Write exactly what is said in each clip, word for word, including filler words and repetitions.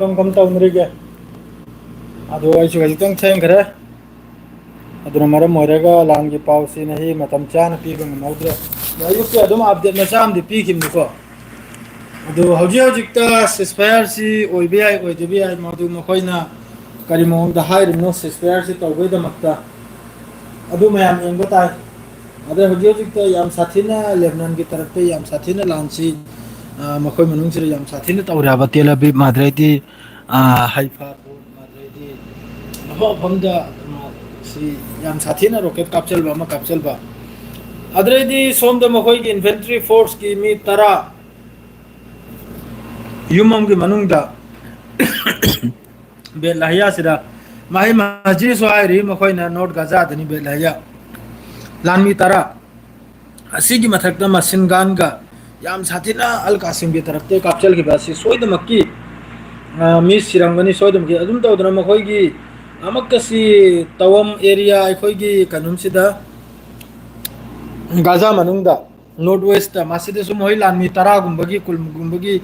ꯀꯔꯝ ꯀꯔꯝ ꯇꯧꯅꯔꯤꯒꯦ? ꯑꯗꯨ ꯑꯩꯁꯨ ꯈꯖꯤꯛꯇꯪ ꯊꯦꯡꯈ꯭ꯔꯦ꯫ ꯑꯗꯨꯅ ꯃꯔꯝ ꯑꯣꯏꯔꯒ ꯂꯥꯟꯒꯤ ꯄꯥꯎꯁꯤ ꯅꯍꯤ ꯃꯇꯝ ꯆꯥꯅ ꯄꯤꯕ ꯉꯝꯍꯧꯗ꯭ꯔꯦ꯫ ꯑꯌꯨꯛꯀꯤ ꯑꯗꯨꯝ update ꯃꯆꯥ ꯑꯃꯗꯤ ꯄꯤꯈꯤꯕꯅꯤꯀꯣ꯫ ꯑꯗꯨ ꯍꯧꯖꯤꯛ ꯍꯧꯖꯤꯛꯇ ceasefire ꯁꯤ ꯑꯣꯏꯕ ꯌꯥꯏ, ꯑꯣꯏꯗꯕ ꯌꯥꯏ, ꯃꯗꯨ ꯃꯈꯣꯏꯅ ꯀꯔꯤ ꯃꯑꯣꯡꯗ ꯍꯥꯏꯔꯤꯕꯅꯣ ceasefire ꯁꯤ ꯇꯧꯕꯒꯤꯗꯃꯛꯇ꯫ ꯑꯗꯨ ꯃꯌꯥꯝ ꯌꯦꯡꯕ ꯇꯥꯏ꯫ ꯑꯗ ꯍꯧꯖꯤꯛ ꯍꯧꯖꯤꯛꯇ ꯌꯥꯝ ꯁꯥꯊꯤꯅ ꯂꯦꯕꯅꯟꯒꯤ ꯇꯔꯞꯇ ꯌꯥꯝ ꯁꯥꯊꯤꯅ ꯂꯥꯟꯁꯤ, ꯑ, ꯃꯈꯣꯏ ꯃꯅꯨꯡꯁꯤꯗ ꯌꯥꯝ ꯁꯥꯊꯤꯅ ꯇꯧꯔꯦ ꯍꯥꯏꯕ꯫ ꯇꯦꯜ ꯑꯕꯤꯕ, ꯃꯥꯗ꯭ꯔꯦꯗꯤ, ꯑ, ꯍꯩꯐꯥ, ꯃꯥꯗ꯭ꯔꯦꯗꯤ ꯃꯐꯝ ꯃꯐꯝꯗ, ꯑ, ꯁꯤ ꯌꯥꯝ ꯁꯥꯊꯤꯅ rocket ꯀꯥꯞꯆꯜꯕ ꯑꯃ ꯀꯥꯞꯆꯜꯕ꯫ ꯑꯗꯨꯗꯩꯗꯤ ꯁꯣꯝꯗ ꯃꯈꯣꯏꯒꯤ infantry force ꯀꯤ ꯃꯤ ꯇꯔꯥ ꯌꯨꯝ ꯑꯃꯒꯤ ꯃꯅꯨꯡꯗ ꯕꯦꯠ ꯂꯥꯍꯤꯌꯥꯁꯤꯗ ꯃꯍꯩ ꯃꯁꯖꯤꯗꯁꯨ ꯍꯥꯏꯔꯤ, ꯃꯈꯣꯏꯅ North Gaza ꯗꯅꯤ ꯕꯦꯠ ꯂꯥꯍꯤꯌꯥ꯫ ꯂꯥꯟꯃꯤ ꯇꯔꯥ ꯑꯁꯤꯒꯤ ꯃꯊꯛꯇ ꯃꯁꯤꯟ ꯒꯥꯟꯒ ꯌꯥꯝ ꯁꯥꯊꯤꯅ ꯑꯜ ꯀꯥꯁꯤꯝꯒꯤ ꯇꯔꯞꯇ ꯀꯥꯞꯆꯜꯈꯤꯕ ꯑꯁꯤ ꯁꯣꯏꯗꯃꯛꯀꯤ, ꯑ, ꯃꯤ ꯁꯤꯔꯝꯒꯅꯤ ꯁꯣꯏꯗꯃꯛꯀꯤ꯫ ꯑꯗꯨꯝ ꯇꯧꯗꯅ ꯃꯈꯣꯏꯒꯤ ꯑꯃꯛꯀꯁꯤ ꯇꯋꯝ area ꯑꯩꯈꯣꯏꯒꯤ ꯀꯩꯅꯣꯝꯁꯤꯗ ꯒꯥꯖꯥ ꯃꯅꯨꯡꯗ North West ꯇ ꯃꯁꯤꯗꯁꯨ ꯃꯈꯣꯏ ꯂꯥꯟꯃꯤ ꯇꯔꯥꯒꯨꯝꯕꯒꯤ ꯀꯨꯟꯒꯨꯝꯕꯒꯤ,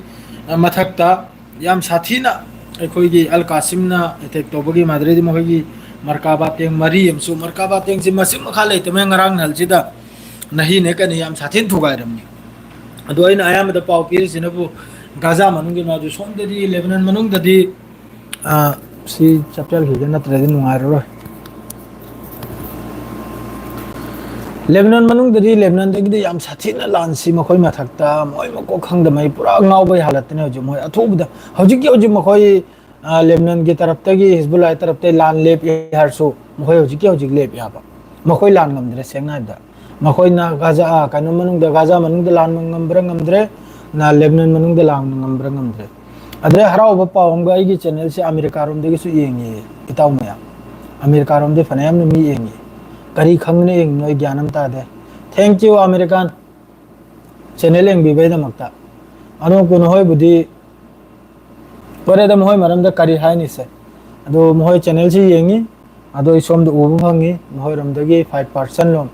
ꯑ, ꯃꯊꯛꯇ ꯌꯥꯝ ꯁꯥꯊꯤꯅ ꯑꯩꯈꯣꯏꯒꯤ ꯑꯜ ꯀꯥꯁꯤꯝꯅ attack ꯇꯧꯕꯒꯤ ꯃꯥꯗ꯭ꯔꯦꯗꯤ ꯃꯈꯣꯏꯒꯤ ꯃꯔꯀꯥꯕꯥ tank ꯃꯔꯤ ꯑꯃꯁꯨ, ꯃꯔꯀꯥꯕꯥ tank ꯁꯤ ꯃꯁꯤꯡ ꯃꯈꯥ ꯂꯩꯇꯕꯅ ꯉꯔꯥꯡ ꯅꯍꯜꯁꯤꯗ ꯅꯍꯤ ꯅꯍꯤ ꯀꯟꯅ ꯌꯥꯝ ꯁꯥꯊꯤꯅ ꯊꯨꯒꯥꯏꯔꯝꯃꯤ꯫ ꯑꯗꯣ ꯑꯩꯅ ꯑꯌꯥꯝꯕꯗ ꯄꯥꯎ ꯄꯤꯔꯤꯁꯤꯅꯕꯨ ꯒꯥꯖꯥ ꯃꯅꯨꯡꯒꯤ ꯃꯥꯗꯨ ꯁꯣꯝꯗꯗꯤ ꯂꯦꯕꯅꯟ ꯃꯅꯨꯡꯗꯗꯤ, ꯑ, ꯁꯤ ꯆꯞꯆꯜꯈꯤꯒꯦ ꯅꯠꯇ꯭ꯔꯗꯤ ꯅꯨꯡꯉꯥꯏꯔꯔꯣꯏ꯫ ꯂꯦꯕꯅꯟ ꯃꯅꯨꯡꯗꯗꯤ ꯂꯦꯕꯅꯟꯗꯒꯤꯗꯤ ꯌꯥꯝ ꯁꯥꯊꯤꯅ ꯂꯥꯟꯁꯤ ꯃꯈꯣꯏ ꯃꯊꯛꯇ ꯃꯣꯏ ꯃꯀꯣꯛ ꯈꯪꯗ ꯃꯩ ꯄꯨꯔꯥ ꯉꯥꯎꯕꯩ ꯍꯥꯂꯠꯇꯅꯦ ꯍꯧꯖꯤꯛ ꯃꯣꯏ ꯑꯊꯨꯕꯗ꯫ ꯍꯧꯖꯤꯛꯀꯤ ꯍꯧꯖꯤꯛ ꯃꯈꯣꯏ, ꯑ, ꯂꯦꯕꯅꯟꯒꯤ ꯇꯔꯞꯇꯒꯤ ꯍꯤꯖꯕꯨꯜꯂꯥꯍꯤ ꯇꯔꯞꯇꯒꯤ ꯂꯥꯟ ꯂꯦꯞꯄꯤ ꯍꯥꯏꯔꯁꯨ ꯃꯈꯣꯏ ꯍꯧꯖꯤꯛꯀꯤ ꯍꯧꯖꯤꯛ ꯂꯦꯞ ꯌꯥꯕ꯫ ꯃꯈꯣꯏ ꯂꯥꯟ ꯉꯝꯗ꯭ꯔꯦ ꯁꯦꯡꯅ ꯍꯥꯏꯕꯗ꯫ ꯃꯈꯣꯏꯅ ꯒꯥꯖꯥ, ꯑ, ꯀꯩꯅꯣ ꯃꯅꯨꯡꯗ, ꯒꯥꯖꯥ ꯃꯅꯨꯡꯗ ꯂꯥꯟ ꯉꯝꯕ꯭ꯔꯥ ꯉꯝꯗ꯭ꯔꯦ, ꯅ ꯂꯦꯕꯅꯟ ꯃꯅꯨꯡꯗ ꯂꯥꯟ ꯉꯝꯕ꯭ꯔꯥ ꯉꯝꯗ꯭ꯔꯦ꯫ ꯑꯗꯩ ꯍꯔꯥꯎꯕ ꯄꯥꯎ ꯑꯃꯒ ꯑꯩꯒꯤ channel ꯁꯦ ꯑꯃꯦꯔꯤꯀꯥꯔꯣꯝꯗꯒꯤꯁꯨ ꯌꯦꯡꯉꯤ ꯏꯇꯥꯎ ꯃꯌꯥꯝ꯫ ꯑꯃꯦꯔꯤꯀꯥꯔꯣꯝꯗꯒꯤ ꯐꯅꯌꯥꯝꯅ ꯃꯤ ꯌꯦꯡꯉꯤ꯫ ꯀꯔꯤ ꯈꯪꯗꯅ ꯌꯦꯡꯉꯤꯅꯣ ꯑꯩ ꯒ꯭ꯌꯥꯟ ꯑꯃ ꯇꯥꯗꯦ꯫ Thank you American꯫ Channel ꯌꯦꯡꯕꯤꯕꯩꯗꯃꯛꯇ꯫ ꯑꯗꯣ ꯀꯩꯅꯣ ꯍꯣꯏꯕꯨꯗꯤ ꯐꯔꯦꯗ, ꯃꯈꯣꯏ ꯃꯔꯝꯗ ꯀꯔꯤ ꯍꯥꯏꯅꯤꯁꯦ꯫ ꯑꯗꯣ ꯃꯈꯣꯏ channel ꯁꯤ ꯌꯦꯡꯉꯤ, ꯑꯗꯣ ꯑꯩ ꯁꯣꯝꯗ ꯎꯕ ꯐꯪꯉꯤ, ꯃꯈꯣꯏꯔꯣꯝꯗꯒꯤ five percent ꯂꯣꯝ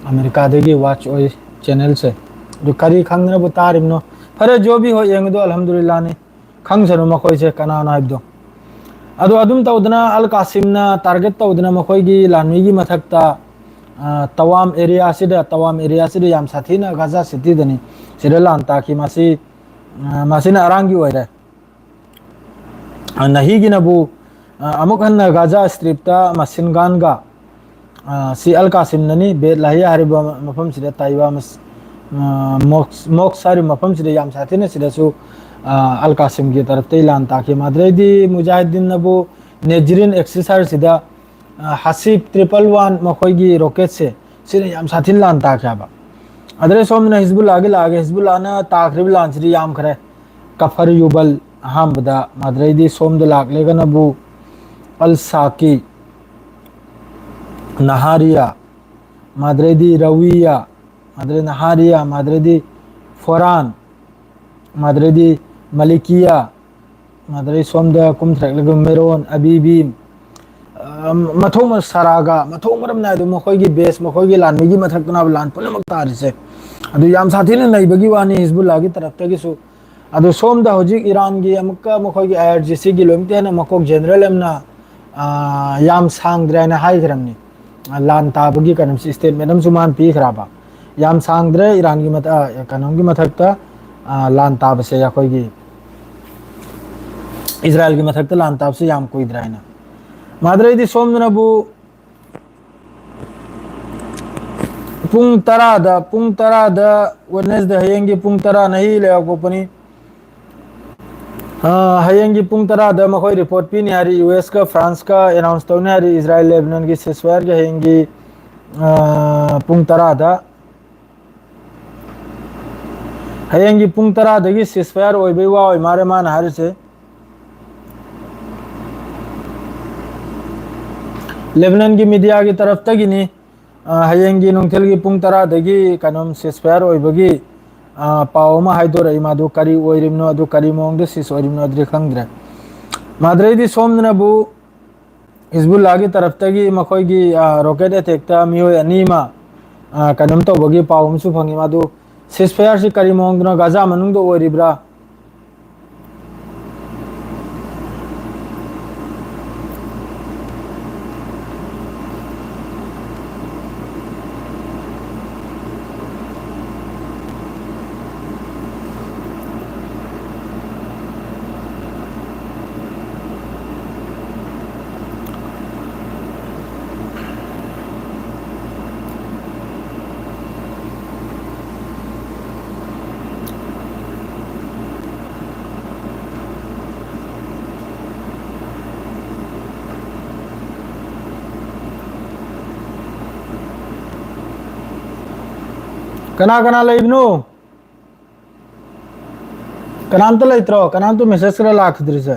ꯑꯃꯦꯔꯤꯀꯥꯗꯒꯤ watch ꯑꯣꯏ channel ꯁꯦ꯫ ꯑꯗꯨ ꯀꯔꯤ ꯈꯪꯗꯅꯕꯨ ꯇꯥꯔꯤꯕꯅꯣ? ꯐꯔꯦ, ꯖꯣꯕꯤ ꯍꯣꯏ ꯌꯦꯡꯉꯤꯗꯣ ꯑꯜꯍꯝꯗꯨꯂꯤꯜꯂꯥꯍꯅꯤ꯫ ꯈꯪꯁꯅꯨ ꯃꯈꯣꯏꯁꯦ ꯀꯅꯥꯅꯣ ꯍꯥꯏꯕꯗꯣ꯫ ꯑꯗꯣ ꯑꯗꯨꯝ ꯇꯧꯗꯅ ꯑꯜ ꯀꯥꯁꯤꯝꯅ target ꯇꯧꯗꯅ ꯃꯈꯣꯏꯒꯤ ꯂꯥꯟꯃꯤꯒꯤ ꯃꯊꯛꯇ, ꯑ, ꯇꯋꯥꯝ area ꯁꯤꯗ, ꯇꯋꯥꯝ area ꯁꯤꯗ ꯌꯥꯝ ꯁꯥꯊꯤꯅ ꯒꯥꯖꯥ city ꯗꯅꯤ ꯁꯤꯗ ꯂꯥꯟ ꯇꯥꯈꯤ꯫ ꯃꯁꯤ, ꯑ, ꯃꯁꯤꯅ ꯑꯔꯥꯟꯒꯤ ꯑꯣꯏꯔꯦ꯫ ꯑ, ꯅꯍꯤꯒꯤꯅꯕꯨ, ꯑ, ꯑꯃꯨꯛ ꯍꯟꯅ ꯒꯥꯖꯥ ꯁ꯭ꯇ꯭ꯔꯤꯞꯇ ꯃꯁꯤꯟ ꯒꯥꯟꯒ, ꯑ, ꯁꯤ ꯑꯜ ꯀꯥꯁꯤꯝꯅꯅꯤ, ꯕꯦꯠ ꯂꯥꯍꯤꯌꯥ ꯍꯥꯏꯔꯤꯕ ꯃꯐꯝꯁꯤꯗ ꯇꯥꯏꯕ ꯃꯁ-, ꯑ, ꯃꯣꯛꯁ, ꯃꯣꯛꯁ ꯍꯥꯏꯔꯤꯕ ꯃꯐꯝꯁꯤꯗ ꯌꯥꯝ ꯁꯥꯊꯤꯅ ꯁꯤꯗꯁꯨ, ꯑ, ꯑꯜ ꯀꯥꯁꯤꯝꯒꯤ ꯇꯔꯐꯇꯒꯤ ꯂꯥꯟ ꯇꯥꯈꯤ꯫ ꯃꯗꯨꯗꯩꯗꯤ ꯃꯨꯖꯥꯍꯤꯗꯤꯟꯅꯕꯨ ꯅꯦꯖꯔꯤꯟ ꯑꯦꯛꯁꯔꯁꯥꯏꯁꯁꯤꯗ, ꯑ, ꯍꯥꯁꯤꯞ triple one ꯃꯈꯣꯏꯒꯤ rocketꯁꯦ, ꯁꯤꯅ ꯌꯥꯝ ꯁꯥꯊꯤꯅ ꯂꯥꯟ ꯇꯥꯈ꯭ꯔꯦ ꯍꯥꯏꯕ꯫ ꯑꯗꯨꯗꯩ ꯁꯣꯝꯗꯅ ꯍꯤꯖꯕꯨꯜꯂꯥꯒꯤ ꯂꯥꯛꯑꯒꯦ꯫ ꯍꯤꯖꯕꯨꯜꯂꯥꯅ ꯇꯥꯈ꯭ꯔꯤꯕ ꯂꯥꯟꯁꯤꯗꯤ ꯌꯥꯝꯈ꯭ꯔꯦ꯫ ꯀꯐꯔ ꯌꯨꯕꯜ ꯑꯍꯥꯟꯕꯗ, ꯃꯗꯨꯗꯩꯗꯤ ꯁꯣꯝꯗ ꯂꯥꯛꯂꯒꯅꯕꯨ ꯑꯜ ꯁꯥꯀꯤ, ꯅꯍꯥꯔꯤꯌꯥ, ꯃꯗꯨꯗꯩꯗꯤ ꯔꯋꯤꯌꯥ, ꯃꯗꯨꯗꯩ ꯅꯍꯥꯔꯤꯌꯥ, ꯃꯗꯨꯗꯩꯗꯤ ꯐꯣꯔꯥꯟ, ꯃꯗꯨꯗꯩꯗꯤ ꯃꯂꯤꯀꯤꯌꯥ, ꯃꯗꯨꯗꯩ ꯁꯣꯝꯗ ꯀꯨꯝꯊꯔꯛꯂꯒ ꯃꯦꯔꯣꯟ, ꯑꯕꯤꯕꯤ, ꯑ, ꯃꯊꯧ ꯃ-, ꯁꯥꯔꯥꯒ, ꯃꯊꯧ ꯃꯔꯝ ꯅꯥꯏꯗꯕ ꯃꯈꯣꯏꯒꯤ base, ꯃꯈꯣꯏꯒꯤ ꯂꯥꯟꯃꯤꯒꯤ ꯃꯊꯛꯇꯅꯕ ꯂꯥꯟ ꯄꯨꯝꯅꯃꯛ ꯇꯥꯔꯤꯁꯦ꯫ ꯑꯗꯨ ꯌꯥꯝ ꯁꯥꯊꯤꯅ ꯅꯩꯕꯒꯤ ꯋꯥꯅꯤ ꯍꯤꯖꯕꯨꯜꯂꯥꯒꯤ ꯇꯔꯐꯇꯒꯤꯁꯨ꯫ ꯑꯗꯨ ꯁꯣꯝꯗ ꯍꯧꯖꯤꯛ ꯏꯔꯥꯟꯒꯤ ꯑꯃꯨꯛꯀ ꯃꯈꯣꯏꯒꯤ I R G Cꯒꯤ ꯂꯣꯏꯅ ꯍꯦꯟꯅ ꯃꯀꯣꯛ ꯖꯦꯅꯔꯦꯜ ꯑꯃꯅ, ꯑ, ꯌꯥꯝ ꯁꯥꯡꯗ꯭ꯔꯦ ꯍꯥꯏꯅ ꯍꯥꯏꯈ꯭ꯔꯕꯅꯤ꯫ ꯂꯥꯟ ꯇꯥꯕꯒꯤ ꯀꯩꯅꯣꯁꯤ statement ꯑꯃꯁꯨ ꯃꯥꯅ ꯄꯤꯈ꯭ꯔꯕ꯫ ꯌꯥꯝ ꯁꯥꯡꯗ꯭ꯔꯦ ꯏꯔꯥꯟꯒꯤ ꯃꯊ-, ꯑ, ꯀꯩꯅꯣꯒꯤ ꯃꯊꯛꯇ, ꯑ, ꯂꯥꯟ ꯇꯥꯕꯁꯦ, ꯑꯩꯈꯣꯏꯒꯤ ꯏꯖꯔꯥꯏꯜꯒꯤ ꯃꯊꯛꯇ ꯂꯥꯟ ꯇꯥꯕꯁꯦ ꯌꯥꯝ ꯀꯨꯏꯗ꯭ꯔꯦ ꯍꯥꯏꯅ꯫ ꯃꯥꯗ꯭ꯔꯩꯗꯤ ꯁꯣꯝꯗꯅꯕꯨ ꯄꯨꯡ ꯇꯔꯥꯗ, ꯄꯨꯡ ꯇꯔꯥꯗ Wednesday, ꯍꯌꯦꯡꯒꯤ ꯄꯨꯡ ꯇꯔꯥ ꯅꯍꯤ ꯂꯩꯕꯥꯛꯄꯣꯛꯄꯅꯤ꯫ ꯑ, ꯍꯌꯦꯡꯒꯤ ꯄꯨꯡ ꯇꯔꯥꯗ ꯃꯈꯣꯏ report ꯄꯤꯅꯤ ꯍꯥꯏꯔꯤ, U S ꯀ France ꯀ announce ꯇꯧꯅꯤ ꯍꯥꯏꯔꯤ, ꯏꯖꯔꯥꯏꯜ ꯂꯦꯕꯅꯟꯒꯤ ceasefire ꯒꯤ ꯍꯌꯦꯡꯒꯤ, ꯑ, ꯄꯨꯡ ꯇꯔꯥꯗ꯫ ꯍꯌꯦꯡꯒꯤ ꯄꯨꯡ ꯇꯔꯥꯗꯒꯤ ceasefire ꯑꯣꯏꯕꯩ ꯋꯥ ꯑꯣꯏ ꯃꯥꯜꯂꯦ ꯃꯥꯅ ꯍꯥꯏꯔꯤꯁꯦ꯫ ꯂꯦꯕꯅꯟꯒꯤ media ꯒꯤ ꯇꯔꯐꯇꯒꯤꯅꯤ꯫ ꯑ, ꯍꯌꯦꯡꯒꯤ ꯅꯨꯡꯊꯤꯜꯒꯤ ꯄꯨꯡ ꯇꯔꯥꯗꯒꯤ ꯀꯩꯅꯣꯝ ceasefire ꯑꯣꯏꯕꯒꯤ, ꯑ, ꯄꯥꯎ ꯑꯃ ꯍꯥꯏꯗꯣꯔꯛꯏ꯫ ꯃꯗꯨ ꯀꯔꯤ ꯑꯣꯏꯔꯤꯕꯅꯣ, ꯑꯗꯨ ꯀꯔꯤ ꯃꯑꯣꯡꯗ cease ꯑꯣꯏꯔꯤꯕꯅꯣ, ꯑꯗꯨꯗꯤ ꯈꯪꯗ꯭ꯔꯦ꯫ ꯃꯥꯗ꯭ꯔꯩꯗꯤ ꯁꯣꯝꯗꯅꯕꯨ ꯍꯤꯖꯕꯨꯜꯂꯥꯒꯤ ꯇꯔꯐꯇꯒꯤ ꯃꯈꯣꯏꯒꯤ, ꯑ, rocket attack ꯇ ꯃꯤꯑꯣꯏ ꯑꯅꯤ ꯑꯃ, ꯑ, ꯀꯩꯅꯣꯝ ꯇꯧꯕꯒꯤ ꯄꯥꯎ ꯑꯃꯁꯨ ꯐꯪꯉꯤ꯫ ꯃꯗꯨ ceasefire ꯁꯤ ꯀꯔꯤ ꯃꯑꯣꯡꯗꯅꯣ, ꯒꯥꯖꯥ ꯃꯅꯨꯡꯗ ꯑꯣꯏꯔꯤꯕ꯭ꯔꯥ? ꯀꯅꯥ ꯀꯅꯥ ꯂꯩꯕꯅꯣ? ꯀꯅꯥꯝꯇ ꯂꯩꯇ꯭ꯔꯣ? ꯀꯅꯥꯝꯇ ꯃꯦꯁꯦꯖ ꯈꯔ ꯂꯥꯛꯈꯤꯗ꯭ꯔꯤꯁꯦ?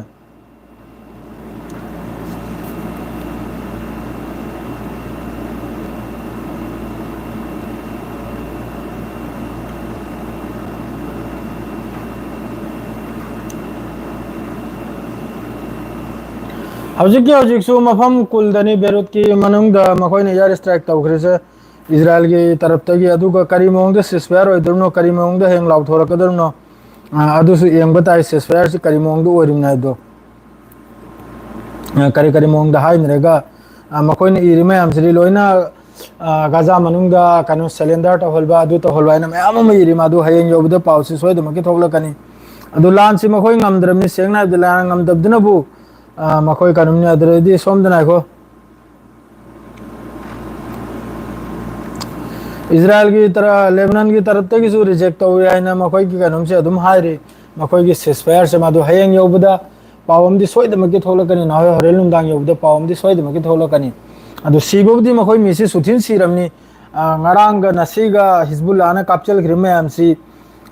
ꯍꯧꯖꯤꯛꯀꯤ ꯍꯧꯖꯤꯛꯁꯨ ꯃꯐꯝ ꯀꯨꯜꯗꯅꯤ ꯕꯦꯔꯨꯠꯀꯤ ꯃꯅꯨꯡꯗ ꯃꯈꯣꯏꯅ ꯏꯌꯥꯔ ꯏꯁꯇ꯭ꯔꯥꯏꯛ ꯇꯧꯈ꯭ꯔꯤꯁꯦ, ꯏꯖꯔꯥꯏꯜꯒꯤ ꯇꯔꯞꯇꯒꯤ꯫ ꯑꯗꯨꯒ ꯀꯔꯤ ꯃꯑꯣꯡꯗ ꯁꯤꯁꯐꯥꯌꯔ ꯑꯣꯏꯗꯣꯔꯤꯕꯅꯣ, ꯀꯔꯤ ꯃꯑꯣꯡꯗ ꯍꯌꯦꯡ ꯂꯥꯎꯊꯣꯔꯛꯀꯗꯣꯔꯤꯕꯅꯣ, ꯑ, ꯑꯗꯨꯁꯨ ꯌꯦꯡꯕ ꯇꯥꯏ, ꯁꯤꯁꯐꯥꯌꯔꯁꯤ ꯀꯔꯤ ꯃꯑꯣꯡꯗ ꯑꯣꯏꯔꯤꯕꯅꯣ ꯍꯥꯏꯕꯗꯣ꯫ ꯑ, ꯀꯔꯤ ꯀꯔꯤ ꯃꯑꯣꯡꯗ ꯍꯥꯏꯅꯔꯒ, ꯑ, ꯃꯈꯣꯏꯅ ꯏꯔꯤ ꯃꯌꯥꯝꯁꯤꯗꯤ ꯂꯣꯏꯅ, ꯑ, ꯒꯥꯖꯥ ꯃꯅꯨꯡꯗ ꯀꯩꯅꯣ ꯁꯔꯦꯟꯗꯔ ꯇꯧꯍꯟꯕ, ꯑꯗꯨ ꯇꯧꯍꯟꯕ ꯍꯥꯏꯅ ꯃꯌꯥꯝ ꯑꯃ ꯏꯔꯤ꯫ ꯃꯗꯨ ꯍꯌꯦꯡ ꯌꯧꯕꯗ ꯄꯥꯎꯁꯤ ꯁꯣꯏꯗꯅꯃꯛꯀꯤ ꯊꯣꯛꯂꯛꯀꯅꯤ꯫ ꯑꯗꯨ ꯂꯥꯟꯁꯤ ꯃꯈꯣꯏ ꯉꯝꯗ꯭ꯔꯕꯅꯤ, ꯁꯦꯡꯅ ꯍꯥꯏꯕꯗ ꯂꯥꯟ ꯉꯝꯗꯕꯗꯨꯅꯕꯨ, ꯑ, ꯃꯈꯣꯏ ꯀꯩꯅꯣꯝꯅꯤ꯫ ꯑꯗꯨꯗꯩꯗꯤ ꯁꯣꯝꯗꯅ ꯉꯥꯏꯈꯣ, ꯏꯖꯔꯥꯏꯜꯒꯤ ꯇꯔ-, ꯂꯦꯕꯅꯟꯒꯤ ꯇꯔꯞꯇꯒꯤꯁꯨ ꯔꯤꯖꯦꯛ ꯇꯧꯏ ꯍꯥꯏꯅ ꯃꯈꯣꯏꯒꯤ ꯀꯩꯅꯣꯝꯁꯦ ꯑꯗꯨꯝ ꯍꯥꯏꯔꯤ꯫ ꯃꯈꯣꯏꯒꯤ ꯁꯤꯁꯐꯥꯌꯔꯁꯦ ꯃꯗꯨ ꯍꯌꯦꯡ ꯌꯧꯕꯗ ꯄꯥꯎ ꯑꯃꯗꯤ ꯁꯣꯏꯗꯅꯃꯛꯀꯤ ꯊꯣꯛꯂꯛꯀꯅꯤ, ꯅꯍꯣꯏ ꯍꯣꯔꯦꯟ ꯅꯨꯡꯗꯥꯡ ꯌꯧꯕꯗ ꯄꯥꯎ ꯑꯃꯗꯤ ꯁꯣꯏꯗꯅꯃꯛꯀꯤ ꯊꯣꯛꯂꯛꯀꯅꯤ꯫ ꯑꯗꯨ ꯁꯤꯕꯕꯨꯗꯤ ꯃꯈꯣꯏ ꯃꯤꯁꯤ ꯁꯨꯊꯤꯟ ꯁꯤꯔꯝꯅꯤ꯫ ꯑ, ꯉꯔꯥꯡꯒ ꯉꯁꯤꯒ ꯍꯤꯖꯕꯨꯜꯂꯥꯅ ꯀꯥꯞꯆꯜꯈ꯭ꯔꯤꯕ ꯃꯌꯥꯝꯁꯤ,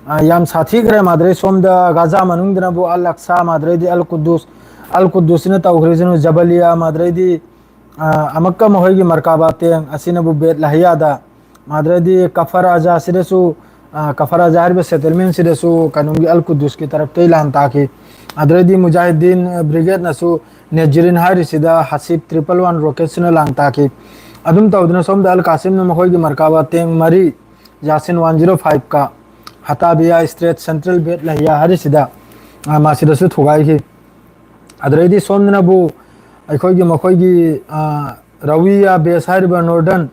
ꯑ, ꯌꯥꯝ ꯁꯥꯊꯤꯈ꯭ꯔꯦ꯫ ꯃꯥꯗ꯭ꯔꯦ ꯁꯣꯝꯗ ꯒꯥꯖꯥ ꯃꯅꯨꯡꯗꯅꯕꯨ ꯑꯜ ꯑꯛꯁꯥ, ꯃꯥꯗ꯭ꯔꯦꯗꯤ ꯑꯜ ꯀꯨꯗꯨꯁ, ꯑꯜ ꯀꯨꯗꯨꯁꯁꯤꯅ ꯇꯧꯈ꯭ꯔꯤꯁꯤꯅ ꯖꯕꯂꯤꯌꯥ, ꯃꯥꯗ꯭ꯔꯦꯗꯤ ꯑ, ꯑꯃꯛꯀ ꯃꯈꯣꯏꯒꯤ ꯃꯔꯀꯥꯕꯥ ꯇꯦꯡ ꯑꯁꯤꯅꯕꯨ ꯕꯦꯠ ꯂꯍꯤꯌꯥꯗ, ꯃꯥꯗ꯭ꯔꯗꯤ ꯀꯐꯔ ꯑꯖꯥ ꯑꯁꯤꯗꯁꯨ, ꯑ, ꯀꯐꯔ ꯑꯖꯥ ꯍꯥꯏꯔꯤꯕ ꯁꯦꯇꯜꯃꯦꯟꯁꯤꯗꯁꯨ ꯀꯩꯅꯣꯝꯒꯤ ꯑꯜ ꯀꯨꯗꯨꯁꯀꯤ ꯇꯔꯞꯇꯒꯤ ꯂꯥꯟ ꯇꯥꯈꯤ꯫ ꯑꯗꯨꯗꯩꯗꯤ ꯃꯨꯖꯥꯍꯤꯗꯤꯟ ꯕ꯭ꯔꯤꯒꯦꯗꯅꯁꯨ ꯅꯦꯖꯔꯤꯟ ꯍꯥꯏꯔꯤꯁꯤꯗ ꯍꯥꯁꯤꯞ ꯇ꯭ꯔꯤꯄꯜ ꯋꯥꯟ ꯔꯣꯀꯦꯠꯁꯤꯅ ꯂꯥꯟ ꯇꯥꯈꯤ꯫ ꯑꯗꯨꯝ ꯇꯧꯗꯅ ꯁꯣꯝꯗ ꯑꯜ ꯀꯥꯁꯤꯝꯅ ꯃꯈꯣꯏꯒꯤ ꯃꯔꯀꯥꯕꯥ ꯇꯦꯡ ꯃꯔꯤ, ꯌꯥꯁꯤꯟ ꯋꯥꯟ ꯖꯤꯔꯣ ꯐꯥꯏꯚꯀ ꯍꯇꯥꯕꯤꯌꯥ ꯁ꯭ꯇ꯭ꯔꯦꯠ ꯁꯦꯟꯇ꯭ꯔꯦꯜ ꯕꯦꯠ ꯂꯍꯤꯌꯥ ꯍꯥꯏꯔꯤꯁꯤꯗ, ꯑ, ꯃꯁꯤꯗꯁꯨ ꯊꯨꯒꯥꯏꯈꯤ꯫ ꯑꯗꯨꯗꯩꯗꯤ ꯁꯣꯝꯗꯅꯕꯨ ꯑꯩꯈꯣꯏꯒꯤ ꯃꯈꯣꯏꯒꯤ, ꯑ, ꯔꯋꯤꯌꯥ ꯕꯦꯁ ꯍꯥꯏꯔꯤꯕ ꯅꯣꯔꯗꯔꯟ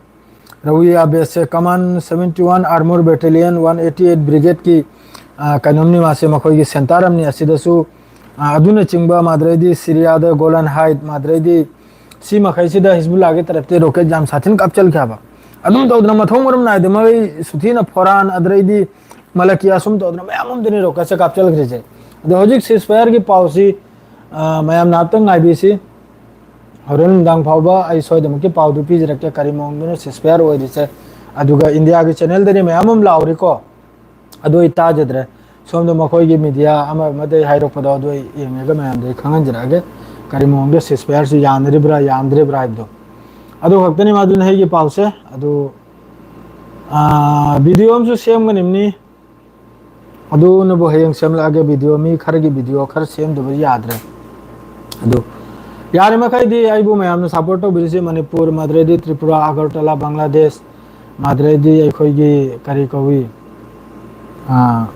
ꯔꯋꯤꯌꯥ ꯕꯦꯁꯁꯦ ꯀꯃꯥꯟ seventy one Armor Battalion one eighty eight Brigadeꯀꯤ, ꯑ, ꯀꯩꯅꯣꯝꯅꯤ ꯃꯥꯁꯦ, ꯃꯈꯣꯏꯒꯤ ꯁꯦꯟꯇꯔ ꯑꯃꯅꯤ꯫ ꯑꯁꯤꯗꯁꯨ, ꯑ, ꯑꯗꯨꯅꯆꯤꯡꯕ ꯃꯥꯗ꯭ꯔꯩꯗꯤ ꯁꯤꯔꯤꯌꯥꯗ ꯒꯣꯂꯟ ꯍꯥꯏꯠ ꯃꯥꯗ꯭ꯔꯩꯗꯤ ꯁꯤ ꯃꯈꯩꯁꯤꯗ ꯍꯤꯖꯕꯨꯜꯂꯥꯒꯤ ꯇꯔꯞꯇꯒꯤ ꯔꯣꯀꯦꯠ ꯌꯥꯝ ꯁꯥꯊꯤꯅ ꯀꯥꯞꯆꯜꯈꯤ ꯍꯥꯏꯕ꯫ ꯑꯗꯨꯝ ꯇꯧꯗꯅ ꯃꯊꯣꯡ ꯃꯔꯝ ꯅꯥꯏꯗ ꯃꯈꯩ ꯁꯨꯊꯤꯅ ꯐꯣꯔꯥꯟ ꯑꯗꯨꯗꯩꯗꯤ ꯃꯂꯀꯤꯌꯥ ꯁꯨꯝ ꯇꯧꯗꯅ ꯃꯌꯥꯝ ꯑꯃꯗꯅꯤ ꯔꯣꯀꯦꯠꯁꯦ ꯀꯥꯞꯆꯜꯈ꯭ꯔꯤꯁꯦ꯫ ꯑꯗꯣ ꯍꯧꯖꯤꯛ ꯁꯤꯁꯐꯥꯌꯔꯒꯤ ꯄꯥꯎꯁꯤ, ꯑ, ꯃꯌꯥꯝꯅ ꯑꯝꯇꯪ ꯉꯥꯏꯕꯤꯁꯤ꯫ ꯍꯣꯔꯦꯟ ꯅꯨꯡꯗꯥꯡ ꯐꯥꯎꯕ ꯑꯩ ꯁꯣꯏꯗꯅꯃꯛꯀꯤ ꯄꯥꯎꯗꯨ ꯄꯤꯖꯔꯛꯀꯦ, ꯀꯔꯤ ꯃꯑꯣꯡꯗꯅꯣ ꯁꯤꯁꯐꯥꯌꯔ ꯑꯣꯏꯔꯤꯁꯦ꯫ ꯑꯗꯨꯒ ꯏꯟꯗꯤꯌꯥꯒꯤ ꯆꯦꯅꯦꯜꯗꯗꯤ ꯃꯌꯥꯝ ꯑꯃ ꯂꯥꯎꯔꯤꯀꯣ, ꯑꯗꯨ ꯑꯩ ꯇꯥꯖꯗ꯭ꯔꯦ꯫ ꯁꯣꯝꯗ ꯃꯈꯣꯏꯒꯤ ꯃꯤꯗꯤꯌꯥ ꯑꯃ ꯑꯃꯗꯒꯤ ꯍꯥꯏꯔꯛꯄꯗꯣ ꯑꯗꯨ ꯑꯩ ꯌꯦꯡꯉꯒ ꯃꯌꯥꯝꯗ ꯑꯩ ꯈꯪꯍꯟꯖꯔꯛꯑꯒꯦ, ꯀꯔꯤ ꯃꯑꯣꯡꯗ ꯁꯤꯁꯄꯤꯌꯥꯔꯁꯤ ꯌꯥꯅꯔꯤꯕ꯭ꯔꯥ ꯌꯥꯅꯗ꯭ꯔꯤꯕ꯭ꯔꯥ ꯍꯥꯏꯕꯗꯣ꯫ ꯑꯗꯨ ꯈꯛꯇꯅꯤ ꯃꯗꯨꯅ ꯑꯩꯒꯤ ꯄꯥꯎꯁꯦ꯫ ꯑꯗꯨ ꯚꯤꯗꯤꯑꯣ ꯑꯃꯁꯨ ꯁꯦꯝꯒꯅꯤꯕꯅꯤ, ꯑꯗꯨꯅꯕꯨ ꯍꯌꯦꯡ ꯁꯦꯝꯂꯛꯑꯒꯦ꯫ ꯚꯤꯗꯤꯑꯣ ꯃꯤ ꯈꯔꯒꯤ ꯚꯤꯗꯤꯑꯣ ꯈꯔ ꯁꯦꯝꯗꯕ ꯌꯥꯗ꯭ꯔꯦ꯫ ꯑꯗꯨ ꯌꯥꯔꯤꯃꯈꯩꯗꯤ ꯑꯩꯕꯨ ꯃꯌꯥꯝꯅ ꯁꯞꯄꯣꯔꯠ ꯇꯧꯕꯤꯔꯤꯁꯦ, ꯃꯅꯤꯄꯨꯔ, ꯃꯗꯨꯗꯩꯗꯤ ꯇ꯭ꯔꯤꯄꯨꯔꯥ, ꯑꯒꯔꯇꯂꯥ, ꯕꯪꯒ꯭ꯂꯥꯗꯦꯁ, ꯃꯗꯨꯗꯩꯗꯤ ꯑꯩꯈꯣꯏꯒꯤ ꯀꯔꯤ ꯀꯧꯏ, ꯑꯥ,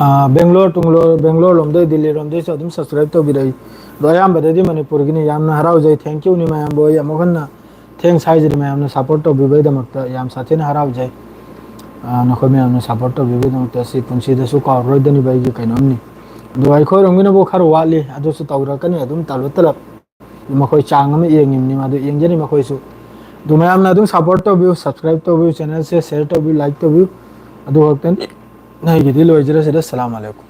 ꯑꯥ, ꯕꯦꯡꯒ꯭ꯂꯣꯔ, ꯇꯨꯡꯒ꯭ꯂꯣꯔ, ꯕꯦꯡꯒ꯭ꯂꯣꯔ ꯂꯣꯝꯗꯩ, ꯗꯤꯜꯂꯤ ꯂꯣꯝꯗꯩꯁꯨ ꯑꯗꯨꯝ ꯁꯕꯁꯀ꯭ꯔꯥꯏꯕ ꯇꯧꯕꯤꯔꯛꯏ꯫ ꯑꯗꯣ ꯑꯌꯥꯝꯕꯗꯗꯤ ꯃꯅꯤꯄꯨꯔꯒꯤꯅꯤ꯫ ꯌꯥꯝꯅ ꯍꯔꯥꯎꯖꯩ꯫ Thank you ꯅꯤ ꯃꯌꯥꯝꯕꯨ꯫ ꯑꯩ ꯑꯃꯨꯛ ꯍꯟꯅ thanks ꯍꯥꯏꯖꯔꯤ ꯃꯌꯥꯝꯅ ꯁꯞꯄꯣꯔꯠ ꯇꯧꯕꯤꯕꯒꯤꯗꯃꯛꯇ꯫ ꯌꯥꯝ ꯁꯥꯊꯤꯅ ꯍꯔꯥꯎꯖꯩ꯫ ꯑꯥ, ꯅꯈꯣꯏ ꯃꯌꯥꯝꯅ ꯁꯞꯄꯣꯔꯠ ꯇꯧꯕꯤꯕꯒꯤꯗꯃꯛꯇ ꯁꯤ ꯄꯨꯟꯁꯤꯗꯁꯨ ꯀꯥꯎꯔꯔꯣꯏꯗꯅꯤꯕ ꯑꯩꯒꯤ ꯀꯩꯅꯣꯝꯅꯤ꯫ ꯑꯗꯨ ꯑꯩꯈꯣꯏꯔꯣꯝꯒꯤꯅꯕꯨ ꯈꯔ ꯋꯥꯠꯂꯤ, ꯑꯗꯨꯁꯨ ꯇꯧꯔꯛꯀꯅꯤ ꯑꯗꯨꯝ ꯇꯞꯂꯞ ꯇꯞꯂꯞ꯫ ꯃꯈꯣꯏ ꯆꯥꯡ ꯑꯃ ꯌꯦꯡꯉꯤꯕꯅꯤ, ꯃꯗꯨ ꯌꯦꯡꯖꯅꯤ ꯃꯈꯣꯏꯁꯨ꯫ ꯑꯗꯨ ꯃꯌꯥꯝꯅ ꯑꯗꯨꯝ ꯁꯞꯄꯣꯔꯠ ꯇꯧꯕꯤꯌꯨ, ꯁꯕꯁꯀ꯭ꯔꯥꯏꯕ ꯇꯧꯕꯤꯌꯨ, ꯆꯦꯅꯦꯜꯁꯦ ꯁꯤꯌꯔ ꯇꯧꯕꯤꯌꯨ, ꯂꯥꯏꯛ ꯇꯧꯕꯤꯌꯨ꯫ ꯑꯗꯨ ꯈꯛꯇꯅꯤ꯫ ꯑꯩꯒꯤꯗꯤ ꯂꯣꯏꯖꯔꯁꯤꯗ꯫ ꯑꯁꯂꯥꯃꯨ ꯑꯂꯥꯏꯀꯨꯝ꯫